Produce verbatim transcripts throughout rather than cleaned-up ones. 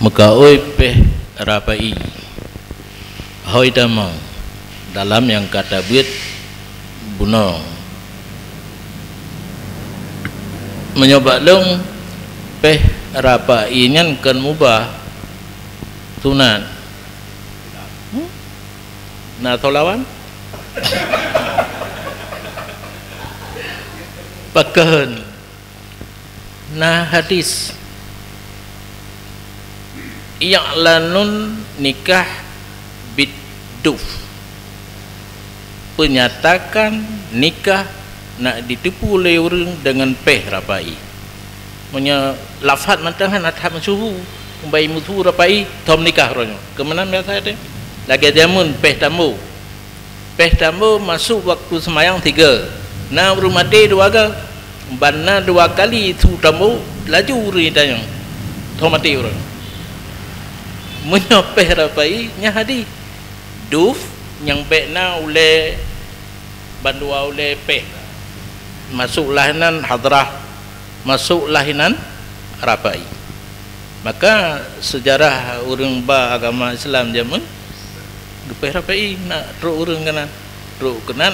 Meukaôi péh rapai. Hôi tamong dalam nyang ka tabeuet bunoe. Meunyoe bak lôn, péh rapai nyan kon mubah, sunat. Hmm? Na soe lawan? Pakon? Na hadis, "I'lanun nikah bid-duf." Penyatakan nikah nak diteupeu lé ureuëng deungon péh rapai. Meunyoe lafaz mantong hana that meusyeuhu, umbai meusyeuhu rapai, thom nikah uroe nyoe. Keumeunang biasa teuh? Lagée jameun péh tambo. Péh tambo masôk waktu seumayang tiga. Na ureuëng maté dua ga. Ban na dua kali su tambo, laju ureuëng tanyong. Thom maté ureuëng. Meunyoe péh rapai, nyan hadis. Duf nyang bék na ulée bandua ulée péh. Masôk lahenan hadrah, masôk lahenan rapai. Maka seujarah ureuëng ba agama Islam jameun geupéh rapai na trok ureuëng keunan. Trok keunan,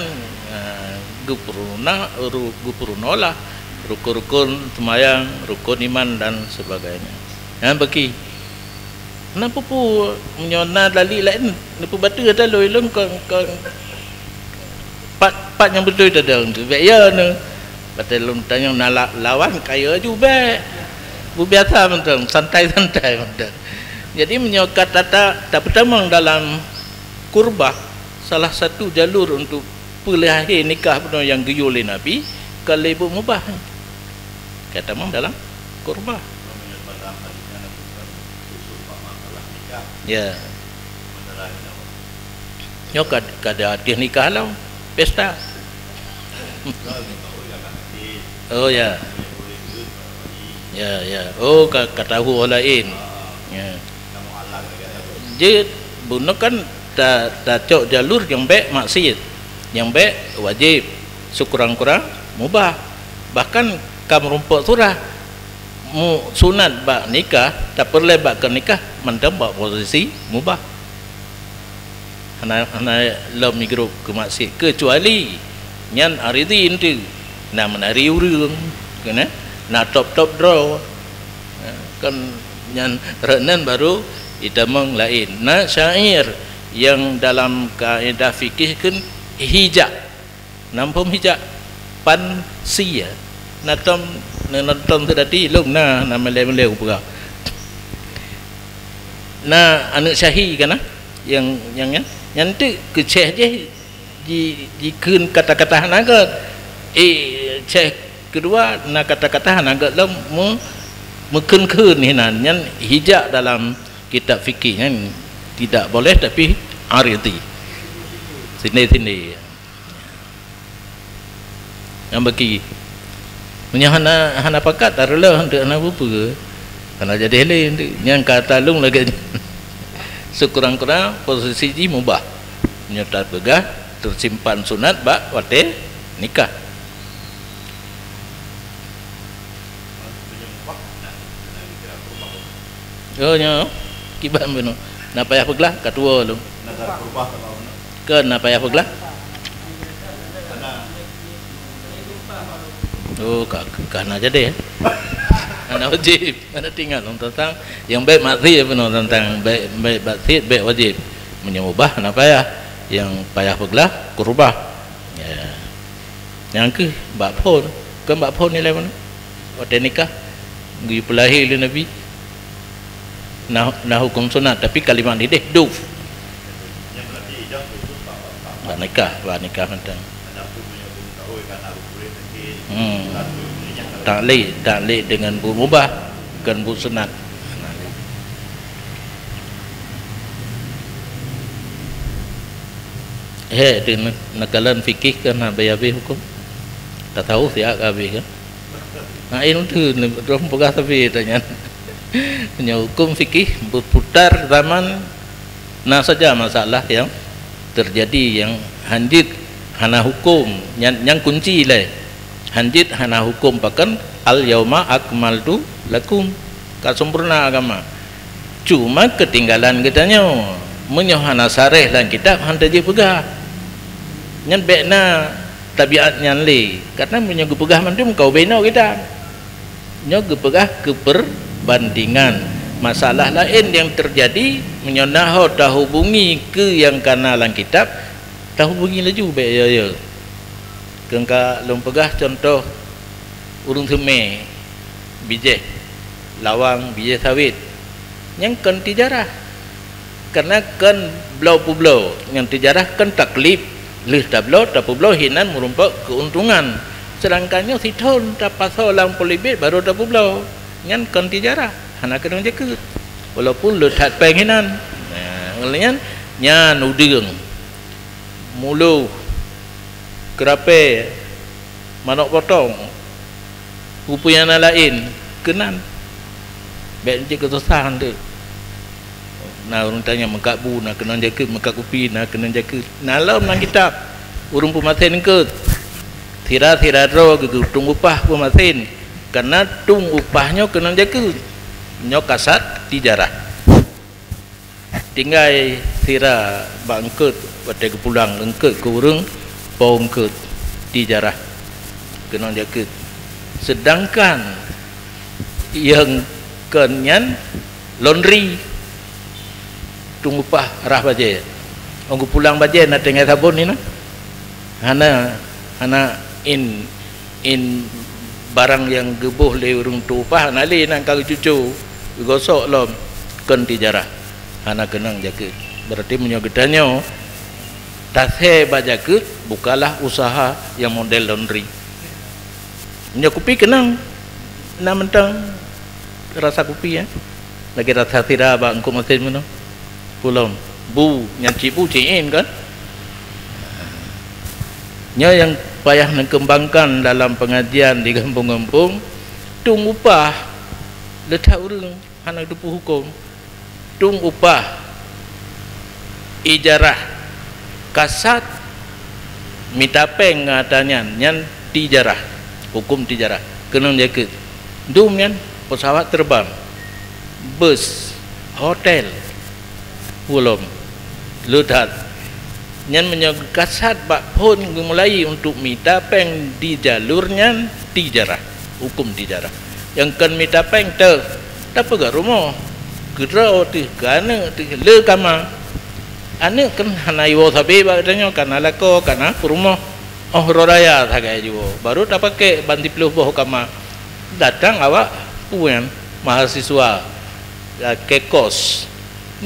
ah, geupeurunoe, ru-, geupeurunoe lah rukon-rukon seumayang, rukon iman dan sebagainya. Nyan bagi. Na peue-peue, meunyoe na dalil laén, neupeubateue ata lôn, lôn kon, kon pat, pat nyang beutôi tadong tu. Bék ya neu. Watée lôn tanyong na la-, lawan kayée ju bék. Beubiasa mantong, santai-santai mantong. Jadi meunyoe ka ta-, ta-, tapeutamong dalam kurbah, salah satu jalur untuk peulahé nikah bunoe nyang geuyue lé Nabi, ka lé buet mubah. Ka tamong dalam kurbah. Ya. Nyoe ka, ka ada nikah lom, pesta. Oh, ya. Ya, ya. Oh, ka, ka tahu orang lain. Ya. Jeuet, bunoe kan ta-, tacok jalur nyang bék maksiet, nyang bék wajéb, sikurang-kurang mubah. Bahkan ka meurumpok surah, mu-, sunat bak nikah, tapeureulée bak keu nikah, mantong bak posisi mubah. Hana, hana lom migrop keu maksiet, keucuali nyan aridhi eunteuk. Na meunari ureuëng, keunan, na top-top droe. Kan nyan rot nan baru itamong laén. Na syair nyang dalam kaedah fikih kheun hijak. Nam phom hijak pan sia. Na tom, na, na tom teuh dati lôn na, na melée-melée kupeugah. Na aneuëk syahi kana, nyang, nyang nyan, nyan teuk keucéh jih ji-, jikheun kata-kata hana gét. Eh, céh keudua na kata-kata hana gét lom meu-, meukheun-kheun hinan. Nyan hijak dalam kitab fikih nyan tidak boleh, tapi aridhi. Sinde-sinde. Nyang bagi. Meunyoe hana, hana pakat, taruloh untuk hana peue-peue. Hana jadi lé untuk nyang ka talung lagée nyan. Sikurang-kurang posisi jih mubah. Nyoe tapeugah teusimpan sunat bak watée nikah. Oh, nyoe kiban bunoe. Na payah peuglah, ka tuwoe lom. Kon na payah peuglah. Oh, ka, ka na jadi, eh. Hana wajéb, hana tinggai lom teuntang nyang bék maksiet bunoe teuntang bék, bék maksiet, bék wajéb. Meunyoe mubah hana payah, nyang payah peuglah kurbah. Ya. Nyang keuh bak phon, kon bak phon nilai bunoe. Watée nikah, geupeulahé lé Nabi. Na, na huköm sunat, tapi kalimat ideh duf. Bak nikah, bak nikah mantong. Hmm. Taklid, taklid dengan buet mubah, bukan buet sunat. He, di ne-, neukalon fikih kan habéh-habéh huköm. Tasawuf siat ka habéh kan. Nah, ilmu tu, droe peugah tapi tanya. Nyoe huköm fikih berputar zaman na saja masalah yang terjadi yang hanjeuet hana huköm, nyan, nyan kunci lé. Hanjeuet hana huköm pakon, "Al yauma akmaltu lakum." Ka sempurna agama. Cuma keutinggalan geutanyoe, meunyoe hana sareh lam kitab, han tajeuet peugah. Nyan bék na tabiat nyan lé, karna meunyoe geupeugah mandum ka ubé noe kitab. Nyoe geupeugah keu perbandingan. Masalah laén nyang teujadi, meunyoe na ho tahubungi keu nyang kana lam kitab, tahubungi laju bék yo-yo. Keu ka lôn peugah cuntoh ureuëng teumé bijéh lawang, bijéh sawét, nyang kon tijarah. Karna kon bloe peubloe, nyang tijarah kon taklib, lheueh tabloe, tapeubloe hinan meurumpok keuntungan. Sedangkan nyoe sithon tapasoe lam polibet baru tapeubloe, nyan kon tijarah, hana keunong jakeuet. Walaupun le that péng hinan. Nah, ngon lagée nyan, nyan udeueng, muloh, keurapée, manok potong, peue-peue nyang na laén, keunan. Bék jeuet keu susah teuk. Na ureuëng tanyoe meukat bu, na keunong jakeuet, meukat kupi, na keunong jakeuet. Na lom lam kitab, ureuëng peumasen eungkôt. Sira-sira droe geugeutung upah peumasen, karna tung upah nyoe keunong jakeuet. Nyoe kasat tijarah. Tinggai sira bak eungkôt, watée geupulang eungkôt keu ureuëng, po eungkôt, tijarah, keunong jakeuet. Sedangkan nyang kon nyan laundry, tung upah rhah bajée. Ong geupulang bajée na tinggai sabon ni na. Hana, hana in in barang nyang geuboh lé ureuëng tueng upah, hana lé nan ka geucuco, geugosok lom, kon tijarah, hana keunong jakeuet. Berarti meunyoe geutanyoe tasé bak jakeuet, bukalah usaha nyang model laundry. Meunyoe kupi keunong, na mantong rasa kupi, ya. Lagée rasa sira bak eungkôt masen meunoe. Pulom. Bu, nyan cit bu cit in kan? Nyoe nyang payah neukeumbangkan dalam pengajian di gampông-gampông, tung upah le that ureuëng hana teupeu huköm. Tung upah, ijarah, kasat, mita péng ngon ata nyan, nyan tijarah, huköm tijarah, keunong jakeuet. Dum nyan, pesawat terbang, bus, hotel, pulom, le that. Nyan meunyoe kasat bak phon geumulai untuk mita péng di jalur nyan, tijarah, huköm tijarah. Nyang kon mita péng teuh, tapeugah rumoh, keudroe teuh, keu aneuëk teuh, le kama. Aneuëk kan hana jiwoe sabe bak geutanyoe, kana lakoe, kana peurumoh. Óh uroe raya sagai jiwoe, baru tapakék ban siplôh boh kama. Datang awak peue nyan, mahasiswa, lakée kos.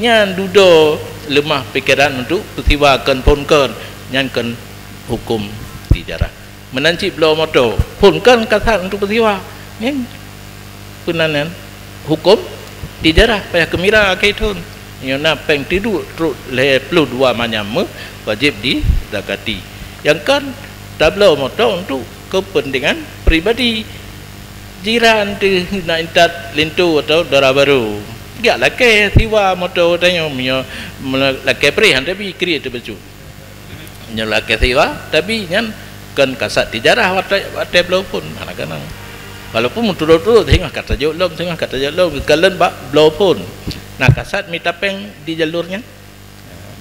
Nyan dudoe leumah pikeran untuk peusiwa kon phon kon, nyan kon huköm tijarah. Meunan cit bloe moto, phon kon kasat untuk peusiwa. Nyan peunan nyan huköm tijarah payah keumira akhé thon. Nyoe na péng tiduek trok lhée ploh dua manyam meu wajéb dizakati. Nyang kon tabloe moto untuk keupeuntengan pribadi. Jiran teuh na intat linto atawa dara barô, geujak lakée siwa moto tanyoe, meunyoe lakée preh han tabi kriet teuh bacut. Nyoe lakée siwa, tabi nyan kon kasat tijarah watée, watée bloe phon, hana keunong. Walaupun meuturot-turot, singoh ka tajok lom, singoh ka tajok lom, geukalon bak bloe phon. Na kasat mita péng di jalur nyan.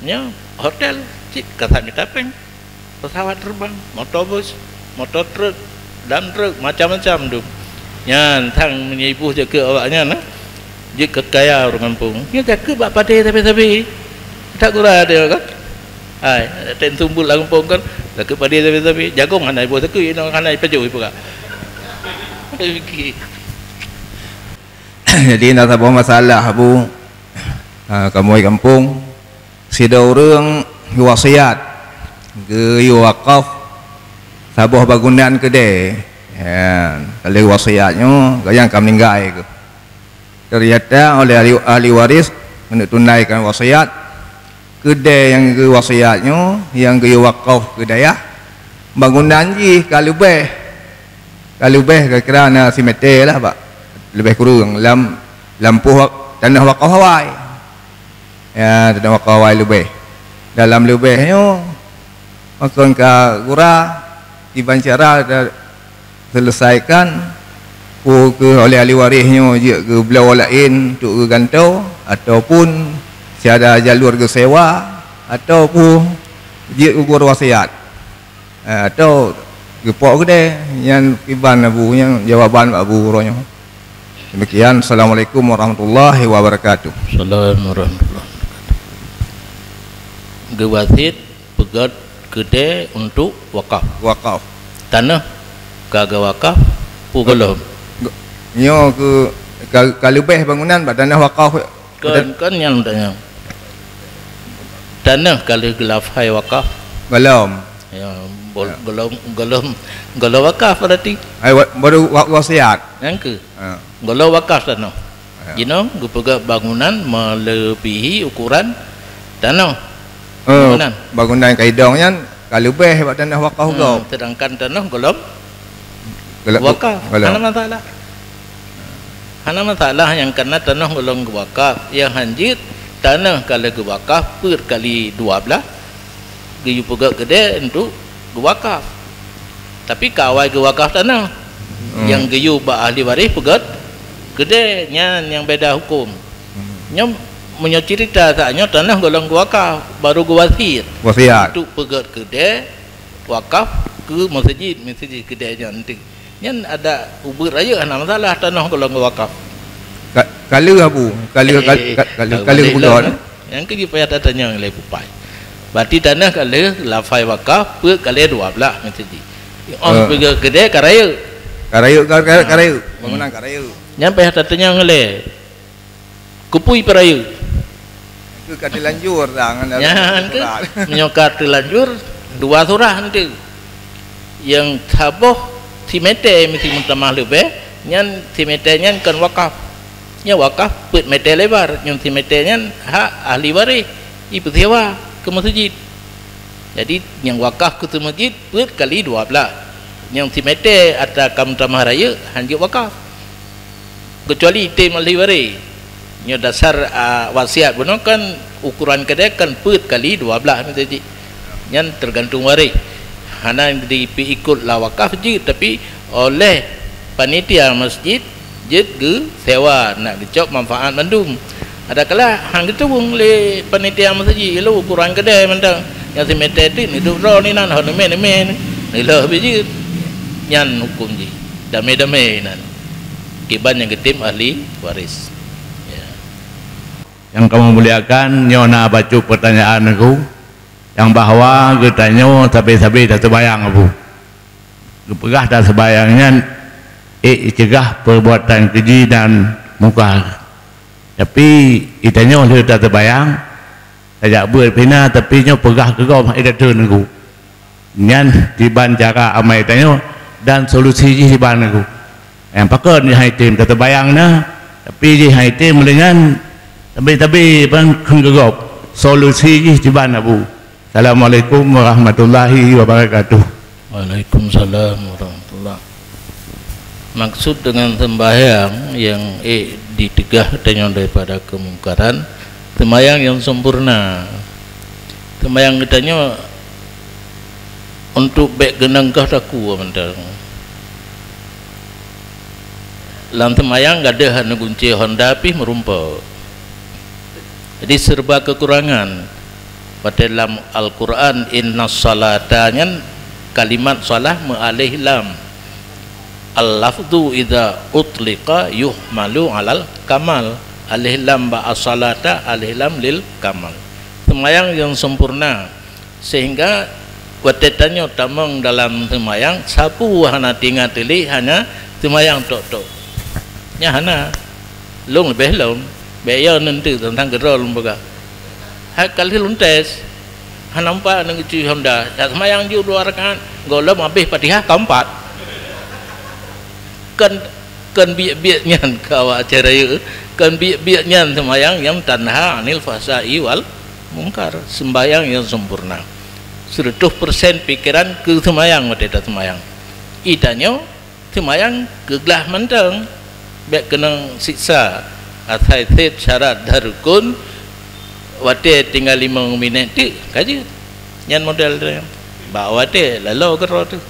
Nyoe hotel, cit kasat mita péng. Pesawat terbang, moto bus, moto truk, dam truk, macam-macam tu. Nyan, sang meunyoe iboh jakeuet awak nyan, eh. Jeuet keu kaya ureuëng gampông. Nyoe jakeuet bak padé sabe-sabe. Tak gura dia kan? Hai, tem sumbul lam gampông kan? Jakeuet padé sabe-sabe. Jagong hana iboh jakeuet, inoe hana ipajoh ipeugah. Okey. Jadi, na saboh masalah, Bu. Ha, kamoe gampông, sidroe ureuëng geuwasiat, geuyue wakaf saboh bangunan keudée. Ya, ka lheueh wasiat nyoe, gobnyan ka meuninggai. Ternyata oleh ahli, ahli waris keuneuk tunaikan wasiat, keudée nyang geuwasiat nyoe, nyang geuyue wakaf keu dayah, bangunan jih ka leubeh, ka leubeh kira-kira na simeter lah, bak, leubeh kureueng lam, lam poh wa-, tanoh wakaf awai. Ya, tanoh wakaf awai leubeh. Dalam leubeh nyoe, makon ka gura, kiban cara ta-, selesaikan, Peue keuh oleh ahli waréh nyoe jeuet keu bloe laén untuk geugantoe, ataupun siada jalur geusewa, ataupun jeuet keu gurée wasiat, eh, atau geupok keudè, nyan kiban Abu, nyan jawaban Abu uroe nyoe. Demikian, Assalamualaikum warahmatullahi wabarakatuh. Salam warahmatullahi wabarakatuh. Geuwasiet peugét keudè untuk wakaf. Wakaf. Tanoh ka geuwakaf, peue gohlom? Nyoe keu ka, ka leubeh bangunan bak tanoh wakaf. Kon, kon nyan tanoh. Tanoh ka lheueh geulafai wakaf. Gohlom. Ya, bol-, gohlom, gohlom, gohlom wakaf berarti. Ai, wa-, baru wa-, wasiat. Nyang keu. Ha. Gohlom wakaf tanoh. Ya. Jinoe geupeugah bangunan melebihi ukuran tanoh. Eh, bangunan. Bangunan ka idong nyan ka leubeh bak tanoh wakaf gob. Sedangkan tanoh gohlom wakaf. Gohlom. Hana masalah. Hana masalah nyang kana tanoh gohlom geuwakaf. Nyang hanjeuet tanoh ka lheueh geuwakaf peuet kali dua blaih. Geuyue peugét keudè untuk geuwakaf. Tapi ka awai geuwakaf tanoh. Hmm. Nyang geuyue bak ahli waréh peugét keudè, nyan nyang beda huköm. Hmm. Nyoe meunyoe cerita saat nyoe tanoh gohlom geuwakaf, baru geuwasiet. Wasiat. Untuk peugét keudè wakaf keu meuseujid, meuseujid keudè nyan tu. Nyan adak ubeut rayeuk hana masalah tanoh gohlom geuwakaf. Ka-, ka lheueh Abu, ka lheueh, ka-, eh, ka-, ka lheueh, ka lheueh bagi bulan. Nyang keu jih payah tatanyong lé pupai. Berarti tanoh ka lheueh lafai wakaf peuet kali dua blaih meuseujid. On, eh, peugét keudè ka rayeuk. Ka rayeuk, ka, ka, ka rayeuk. Ha. Bangunan ka rayeuk. Nyan payah tatanyong lé. Keupeue peurayeuk? Keu ka teulanjur dah ngon. Nyan keu surat. Meunyoe ka teulanjur, dua surah nanti. Nyang saboh simètè meusti meutamah leubeh, nyan simètè nyan kon wakaf. Nyan wakaf peuet mètè lebar, nyan simètè nyan hak ahli waréh, ipeusewa keu meuseujid. Jadi, nyang wakaf keu meuseujid peuet kali dua blaih. Nyang simètè atra ka meutamah rayeuk, hanjeuet wakaf. Keucuali item ahli waréh. Nyoe dasar, a, wasiat bunoe kan ukuran keudè kan peuet kali dua blaih meuseujid. Nyan teugantung waréh. Hana dipeuikot lam wakaf jeuet, tapi oleh panitia meuseujid jeuet geusewa, nak geucok manfaat mandum. Adakala han geuteuweueng lé panitia meuseujid, ilôn ukuran keudè mantong. Nyang simètè teuk neuduek droe inan, ho neumè-neumè, neulheueh pih jeuet. Nyan huköm jih. Damè-damè inan. Kiban nyang geutem ahli waréh. Ya. Nyang kamoe muliakan, nyoe na bacut peurtanyaan Teungku, nyang bahwa geutanyoe sabe-sabe taseumayang Abu. Geupeugah taseumayang nyan ék icegah peurbuatan keuji dan mungkar. Tapi geutanyoe lheueh taseumayang, tajak beuet pih na, tapi nyoe peugah keu gob han ék tateun Teungku. Nyan kiban cara amai tanyoe dan solusi jih kiban Teungku. Nyang pakon jih han item, tateubayang na, tapi jih han item lé nyan, tabi-tabi ban kheun keu gob. Solusi jih kiban Abu. Assalamualaikum warahmatullahi wabarakatuh. Waalaikumsalam warahmatullah. Maksud dengan sembahyang yang ék diteugah tanyoe daripada kemungkaran, sembahyang yang sempurna. Sembahyang geutanyoe untuk bék geunang kah takue mantong. Lam seumayang gadôh aneuk gunci honda pih meurumpok. Jadi, serba kekurangan. Watée lam Al-Quran, inna salata nyan kalimat salah meualih lam. Al-lafzu idza utliqa yuhmalu alal kamal. Alih lam bak as-salata, alih lam lil kamal. Seumayang nyang sempurna. Sehingga watée tanyoe tamong dalam seumayang, sapeue hana teuingat lé, hana seumayang tok-tok. Nyan hana. Lôn leubeh lom. Bék yo neuntu teuntang keudroe lôn peugah. Hai ka lheueh lôn tes. Hana meupat aneuk gunci honda. Jak seumayang ju dua rakaat, gohlom habéh Fatihah ka meupat. Kon, kon biet-biet nyan keu awak Aceh Rayeuk. Kon biet-biet nyan seumayang nyang tanha anil fahsai wal mungkar. Sembahyang yang sempurna. Seratus persen pikiran keu seumayang watée taseumayang. Itanyoe seumayang keu glah mantong, bék keunong siksa. Asai seb syarat dan rukun, watée tinggai limong minét teuk ka jeuet. Nyan model tu. Bak watée laloe keudroe teuh.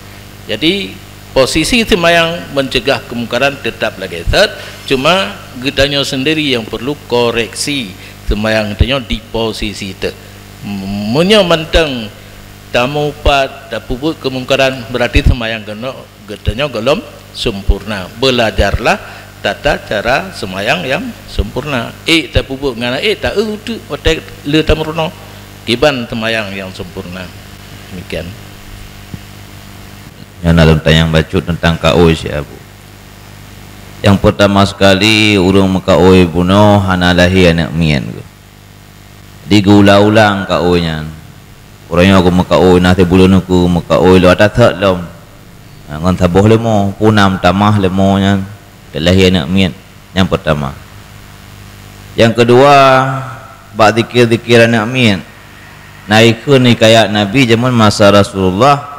Jadi, Posisi seumayang mencegah kemungkaran tetap lagée that, cuma geutanyoe sendiri nyang perlu koreksi seumayang geutanyoe di posisi teuh. Meunyoe mantong tamupat, tapeubuet kemungkaran, berarti seumayang geuno-, geutanyoe gohlom sempurna. Belajarlah tata cara seumayang nyang sempurna. Ék tapeubuet ngon ék ta-eu teuk watée le tameurunoe. Kiban seumayang nyang sempurna. Demikian. Nyoe na lôn tanyong bacut teuntang kaôi si Abu. Nyang peurtama sekali, ureuëng meukaôi bunoe hana lahé aneuëk miet geuh. Di geuulang-ulang kaôi nyan. Uroe nyoe geumeukaôi na sibuleuen ukeue, meukaôi lom ata thot lom. Ha, ngon saboh leumo, punam tamah leumo nyan, teulahé aneuëk miet. Nyang peurtama. Nyang keudua, bak zikir-zikir aneuëk miet. Na ikheun hikayat Nabi jameun masa Rasulullah,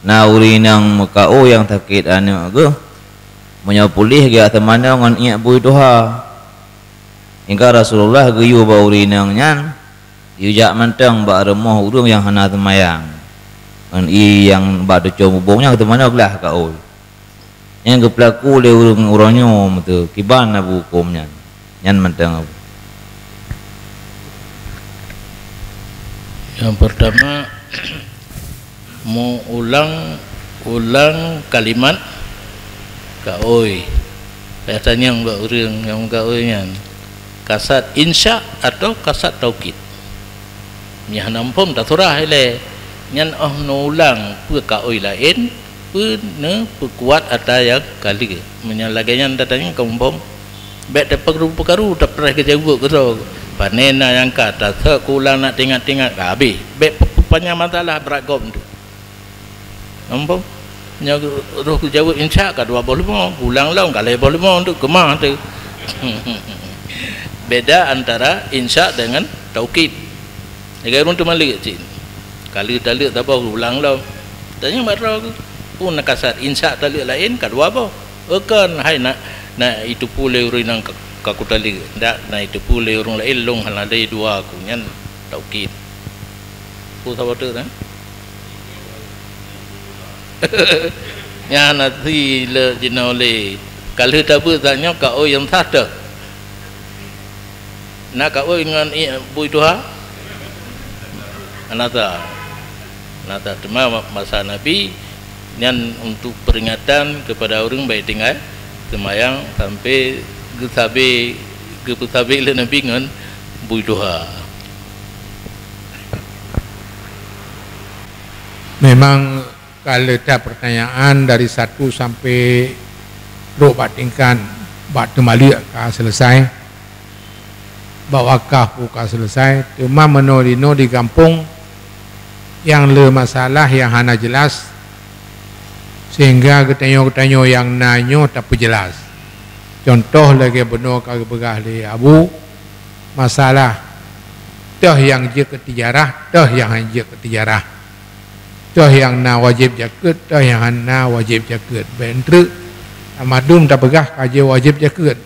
na ureuëng inong meukaôi nyang sakét aneuëk geuh, meunyoe puléh geujak seumanoe ngon iék bui tuha. Hingga Rasulullah geuyue bak ureuëng inong nyan, geujak mantong bak rumoh ureuëng nyang hana seumayang. Ngon ié nyang bak tucom bubông nyan seumanoe glah kaôi. Nyang geupeulaku lé ureuëng uroe nyoe meuteue, kiban na buku nyan. Nyan mantong. Nyang peurtama, meuulang-ulang kalimat kaôi. Tanyong bak ureuëng nyang meukaôi nyan, kasat insya atau kasat taukid? Meunyoe hana muphom, tasurah ilée. Nyan óh neuulang peue kaôi laén, peue neupeukuat ata nyang ka lheueh. Meunyoe lagée nyan tatanyong ka muphom, bék tapeukaru-peukaru, tapreh geujaweueb keudroe. Pane na nyang ka tasok keu ulang nak teuingat-teuingat, ka habéh. Bék panyang masalah brat gob tu. Ampôn. Nyoe roh geujaweueb insya ka dua boh leumo, ulang lom ka lhée boh leumo tu keumah tu. Beda antara insya dengan taukid. Lagée ureuëng teuma leuek cit. Ka lheueh taleuek saboh ulang lom. Tanyong bak droe, peue na kasat insya taleuek laén ka dua boh. Kon hai na, na iteupeue lé ureuëng nyang ka, ka kutaleuek. Ndak, na iteupeue lé ureuëng laén lôn hana lé dua ku nyan taukid. Peue saboh teuk na? Nyan hana si le jinoe lé. Ka lheueh tabeuet that nyoe kaôi nyang sah teuh. Na kaôi ngon ié bui tuha? Hana sah. Hana sah. Teuma ma-, masa Nabi nyan untuk peringatan kepada ureuëng bék tinggai seumayang sampai geusabe, geupeusabe lé Nabi ngon bui tuha. Memang ka leuta pertanyaan dari satu sampai trok bak tingkat bak teumaleuek ka selesai, bak wakaf pun ka selesai, teuma meunoe dinoe di gampông nyang le masalah nyang hana jelas, sehingga geutanyoe-geutanyoe nyang na nyoe tapeujelas. Contoh lagée bunoe ka geupeugah lé Abu, masalah toh nyang jeuet keu tijarah, toh nyang hana jeuet keu tijarah. Toh nyang na wajéb jakeuet, toh nyang hana wajéb jakeuet. Bék treuk tamadum tapeugah ka jeuet wajéb jakeuet.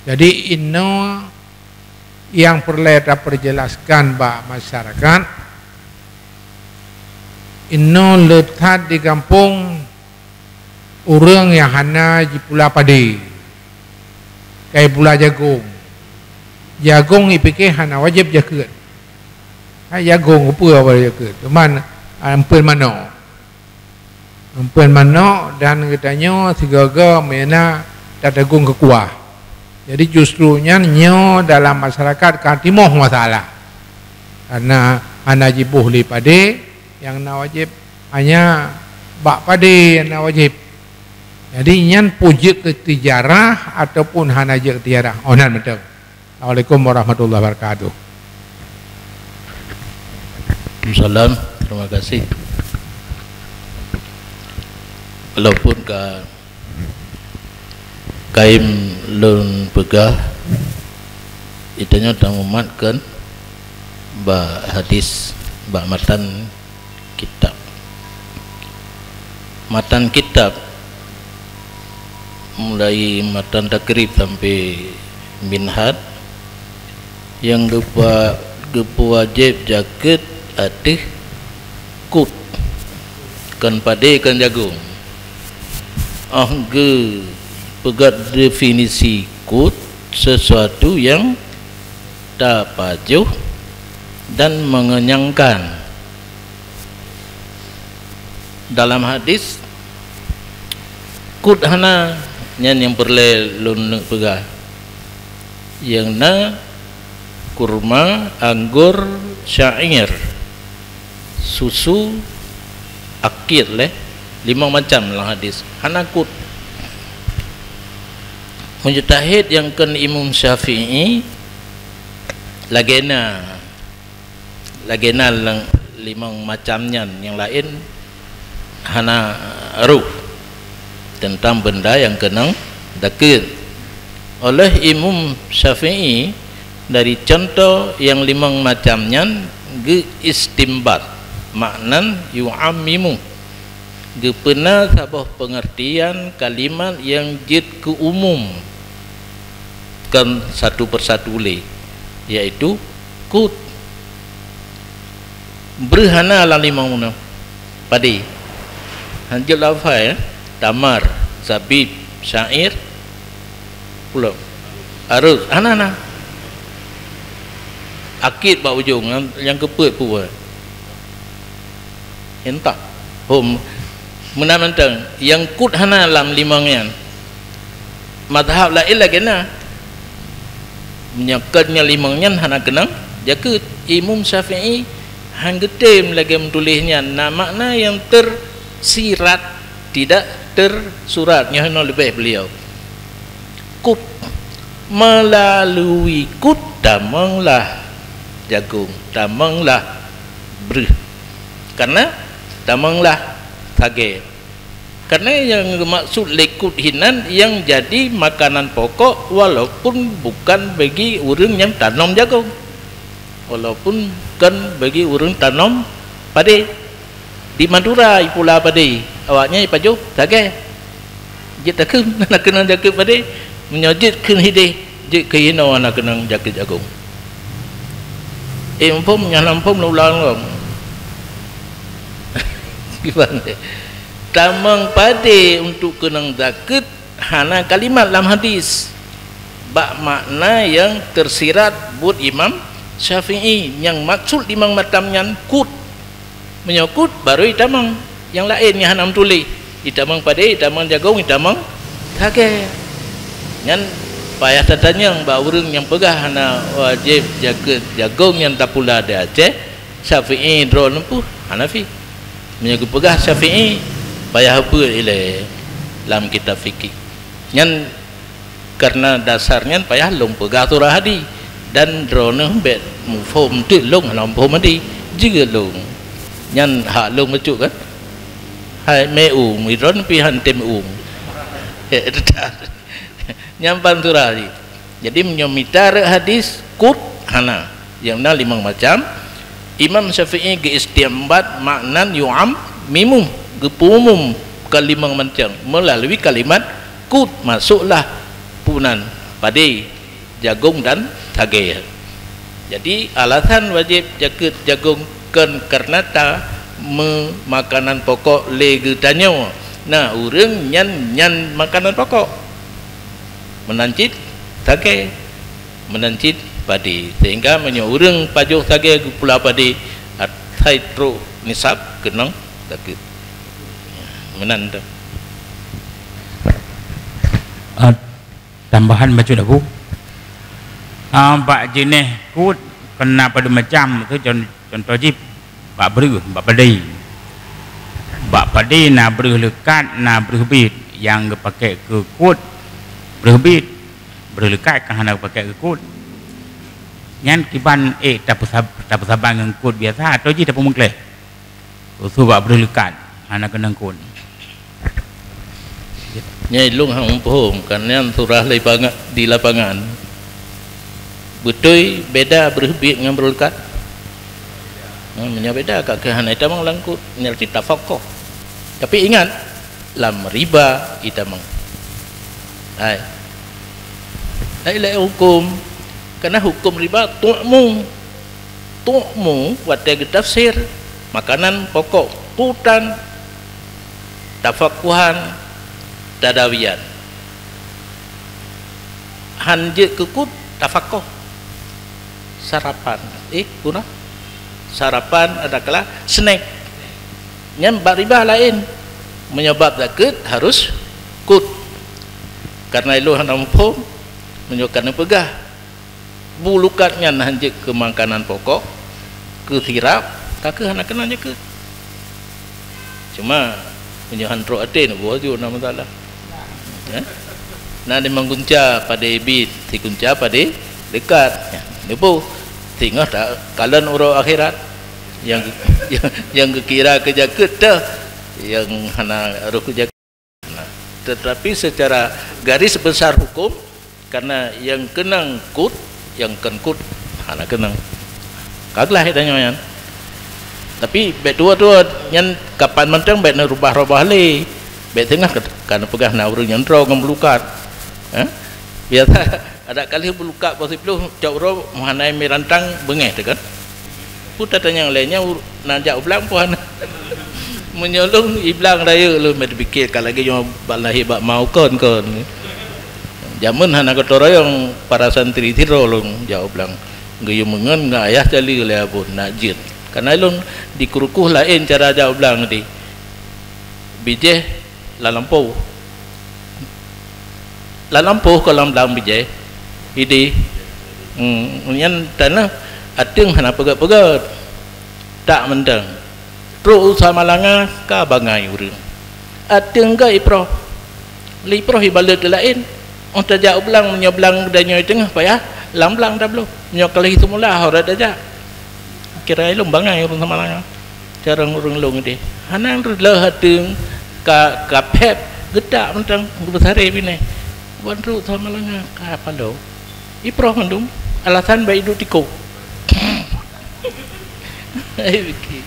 Jadi, inoe nyang peureulée tapeujelaskan bak masyarakat, inoe le that di gampông ureuëng nyang hana jipula padé, ka jipula jagong. Jagong jipike hana wajéb jakeuet. Hai jagong, peue wajéb jakeuet? Teuma, ah, eumpeuen manok. Eumpeuen manok dan geutanyoe sigoe-goe meunan tatagong keu kuah. Jadi justru nyan nyoe dalam masyarakat ka timoh masalah. Karena hana jiboh lé padé nyang na wajéb, hanya bak padé nyang na wajéb. Jadi nyan peue jeuet keu tijarah ataupun hana jeuet keu tijarah. Oh, nan mantong. Assalamualaikum warahmatullahi wabarakatuh. Salam, terima kasih. Walaupun ka kaim lôn peugah, geutanyoe tamumatkan bak hadis, bak matan kitab. Matan kitab, mulai matan Takrib sampai Minhaj, nyang geupa-, geupeuwajéb jakeuet ateueh kut, kon padé, kon jagong. Oh geupeugah definisi qut, sesuatu yang tapajoh dan mengenyangkan. Dalam hadis, qut hana, nyan nyang peureulée lôn peugah. Nyang na kurma, anggor, syair, susu, akid lé, limong macam lam hadis. Hana qut. Mujtahid nyang kon Imam Syafi'i lagée na, lagée na lam limong macam nyan, nyang laén hana rôh teuntang benda nyang keunong zakeuet. Oleh Imam Syafi'i, dari cuntoh nyang limong macam nyan geu-istimbat, maknan yu'ammimu, geupeuna saboh peungeurtian kalimat nyang jeuet keu umum, kon satu persatu lé, yaitu qut. Breuh hana lam limong nyoe. Padé. Hanjeuet lafai, eh? Tamar, zabib, syair, pulo. Arus, hana-hana. Akid bak ujong, nyang, nyang keupeuet peue? Entah. Hom. Meunan mantong, nyang qut hana lam limong nyan. Mazhab laén lagée na. Meunyoe kon nyang limong nyan hana keunong zakeuet, Imam Syafi'i han geutem lagée meutuléh nyan, na makna nyang tersirat, tidak tersurat, nyoe hinoe leubeh beuliau. Qut, meulalu qut tamonglah jagong, tamonglah breuh. Karena tamonglah sagée. Karena nyang geumaksud lé qut hinan nyang jadi makanan pokok walaupun bukan bagi ureuëng nyang tanom jagong. Walaupun bukan bagi ureuëng tanom padé. Di Madura ipula padé, awaknyan ipajoh sagée. Jeuet takheun na keunong zakeuet padé, meunyoe jeuet kheun hideh, jeuet keu inoe hana keunong zakeuet jagong. Eh, muphom, nyang hana muphom lôn ulang lom. Kiban deh. Tamong padé untuk keunong zakeuet hana kalimat lam hadis. Bak makna nyang tersirat buet Imam Syafi'i, nyang maksud limong macam nyan qut. Meunyoe qut, barô itamong nyang laén nyang hana meutuléh. Itamong padé, itamong jagong, itamong sagée. Nyan payah tatanyong bak ureuëng nyang peugah hana wajéb zakeuet jagong nyang tapula di Aceh, Syafi'i droeneuh pih Hanafi. Meunyoe geupeugah Syafi'i, payah beuet ilée lam kitab fikih. Nyan Kareuna dasar nyan payah lôn peugah surah hadi, dan droeneuh bék muphom teuk lôn hana muphom hadi, jeuet lôn. Nyan hak lôn bacut kan? Hai meu'ueng, droeneuh pih han tém meu'ueng. Nyan ban surah hadi. Jadi meunyoe mita rot hadis, qut hana. Nyang na limong macam. Imam Syafi'i geuistimbat maknan yu'ammimu, geupeuumum keu limong macam meulalu kalimat qut, masôklah punan padé, jagong dan sagée. Jadi alasan wajéb zakeuet jagong kon kareuna ta meu-, makanan pokok lé geutanyoe. Na ureuëng nyan, nyan makanan pokok. Meunan cit sagée. Meunan cit padé. Sehingga meunyoe ureuëng pajoh sagée geupula padé, asai trok nisab keunong zakeuet. Meunan tu. Ah, tambahan bacut Abu. Ah, bak jeuneh qut kon na padum macam tu con-, contoh jih bak breueh, bak padé. Bak padé na breueh leukat, na breueh bit nyang geupakée keu qut, breueh bit. Breueh leukat ka hana geupakée keu qut. Nyan kiban ék tapeusab-, tapeusaban ngon qut biasa atau jih tapeumeukleh? Khusos bak breueh leukat hana keunong qut. Nyan lôn hana muphom, kan nyan surah lé panga-, di lapangan. Beutôi beda breueh bit ngon breueh leukat? Nah, meunyoe beda, ka keuh hana itamong lam qut, nyan cit tafakoh. Tapi ingat, lam riba itamong. Hai. Hai lé huköm, kareuna huköm riba tu'mu. Tu'mu watée geutafsir, makanan pokok, qutan, tafakuhan, Tadawian. Han jeuet keu kut, tafakoh. Sarapan. Eh, punah. Sarapan adalah snack. Nyan bak riba laén. Meunyoe bab zakeuet harus kut. Karena ilôn hana muphom, meunyoe ka neupeugah bu lukat nyan han jeuet keu makanan pokok, keu sirap, ka keuh hana keunong zakeuet. Cuma meunyoe han trok até neuboh ju na masalah. Ya? Na di manggunca padé bit, si gunca padé dekat. Ya, neuboh. Singoh takalon uroe akhirat. Nyang, nyang geukira keu zakeuet teuh, nyang hana roh keu zakeuet. Nah, tetapi secara garis besar hukum, karena nyang keunong kut, nyang kon kut hana keunong. Ka glah tanyoe nyan. Tapi bèk tuwo-tuwo nyan kapan mantong bèk neurubah-rubah lé. Bèk teungoh ka, ka neupeugah na ureueng nyang droe ngon bu lukat. Ha? Biasa adak ka lheueh bu lukat poh siplôh, cok uroe meuhana mirantang beungéh teuh kan. Peue tatanyong lé nyan ur-, na jak u blang peue hana. Meunyoe lôn i blang rayeuk lôn, bèk teupike ka lagèe nyoe bak lahé bak ma u kon-kon. Jameun hana gotong royong para santri sidroe lôn jak u blang. Geuyue meungon ngon ayah cali lé abon nak jeuet. Kana lôn di Keurukoh laén cara jak u blang di. Bijéh lam lampôh. Lam lampôh ka lam blang bijéh. Idéh. Hmm, nyan tanoh ateueng hana peugét-peugét. Tak mantong. Trok u Samalanga ka bangai ureueng. Ateueng ka iproh. Lé iproh ibalot laén. Óh tajak u blang, meunyoe blang geutanyoe teungoh payah, lam blang tabloe. Meunyoe ka lheueh seumula, ho rot tajak. Kira ilôn bangai ureueng Samalanga. Carông ureueng lôn idéh. Hana lheueh ateueng ka, ka phép geutak mantong geubeusaré binéh. Ban trok Samalanga ka paloe. Iproh mandum. Alasan bèk iduek tikôh. Hai biki.